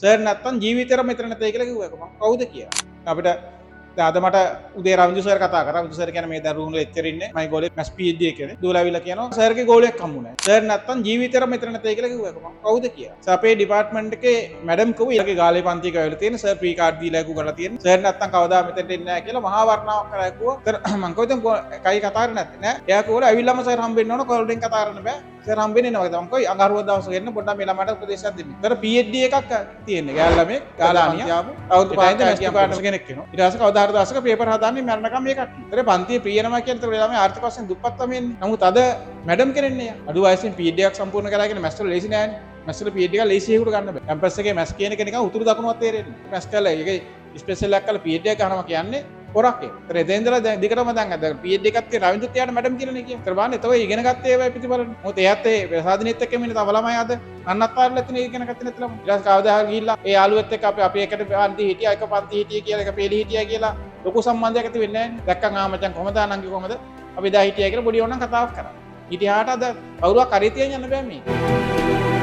Sir නැත්තම් ජීවිතේටම මෙතන නැතේ කියලා කිව්වා. ඒක මං කවුද කියලා. අපිට දැන් අද මට උදේ රවින්දු සර් කතා කරා. රවින්දු සර් කියන්නේ මේ දරුවෝ ලෙක්චර් ඉන්නේ. මගේ ගෝලේ මැස් PhD එකේ. දුවලා ඇවිල්ලා කියනවා සර්ගේ ගෝලයක් හම්බුණා. සර් නැත්තම් ජීවිතේටම මෙතන නැතේ කියලා කිව්වා. ඒක මං කවුද කියලා. සර් අපේ ඩිපාර්ට්මන්ට් එකේ මැඩම් කිව්වා ඊළඟ ගාලේ පන්තියක ඇවිල්ලා තියෙන සර් ප්‍රී කාඩ් දීලා කිව්වා කරලා තියෙන. සර් නැත්තම් කවදා මෙතනට එන්නේ නැහැ කියලා මහා වර්ණාවක් කරා කිව්වා. සර් මං කිව්වා ඉතින් කයි කතා කරන්නේ නැත්තේ නෑ. එයා කිව්වා ඇවිල්ලාම සර් හම්බෙන්න ඕන කෝල් එකෙන් කතා කරන්න බෑ. සර් හම්බෙන්නේ නැහැ වගේ. මං කිව්වා අඟහරුවා දවසක එන්න පොඩ්ඩක් මේ ළමයාට උපදේශයක් දෙන්න. සර් PhD එකක් තියෙන්නේ. ගෑල් ළමෙක් ගාලානිය අවුරුදු 5 ඉඳන් මැස් ඩිපාර්ට්මන්ට් කෙනෙක් වෙනවා. ඊට පස්සේ කවදා හරි දවසක පේපර් හදාන්නේ මරණකම් මේ කට්ටිය. ඒතර පන්තියේ ප්‍රිය ළමයා කියන්නේ ඒතර ළමයි ආර්ථික වශයෙන් දුප්පත් ළමයි ඉන්නේ. නමුත් අද මැඩම් කෙනෙක් නේ. අඩු වයසෙන් PhD එකක් සම්පූර්ණ කරලා කියන්නේ මැස් වල ලේසි නෑනේ. මැස් වල PhD එක ලේසි එකකට ගන්න බෑ. කැම්පස් එකේ මැස් කියන එක නිකන් උතුරු දකුණුවත් තේරෙන්නේ නෑ. මැස් කරලා ඒකේ ස්පෙෂල් එකක් කරලා PhD එක ගන්නවා කියන්නේ පොරක් ඒක. ඒතර එතෙන් ඉඳලා දැන් දිගටම දැන් අද PhD එකක් තියෙන රවින්දුත් එයාට මැඩම් කියලානේ කියන්නේ. ඒතර බලන්න එතකොට ඉගෙන ගත්තේ ඒවා ප්‍රතිඵලනේ. මොකද එයාත් ඒ ප්‍රසාදිනියත් එක්කම ඉන්න තව ළමයි අද නන්නත්තාරලා එතන ඉගෙන ගත්තේ නැති ළමයි. ඊට පස්සේ කවදා හරි ගිහිල්ලා ඒ යාළුවෙත් එක්ක අපි අපි එකට පන්ති හිටියා, එක පන්ති හිටියේ කියලා, එක පේලි හිටියා කියලා ලොකු සම්බන්ධයක් ඇති වෙන්නේ නැහැ නේ. දැක්කන් ආ මචං කොහමද නංගි කොහමද අපි දා හිටියා කියලා පොඩි ඕනනම් කතාවක් කරා. හිටියාට අද කවුරුවක් කරේ තියන් යන්න බෑ මේක.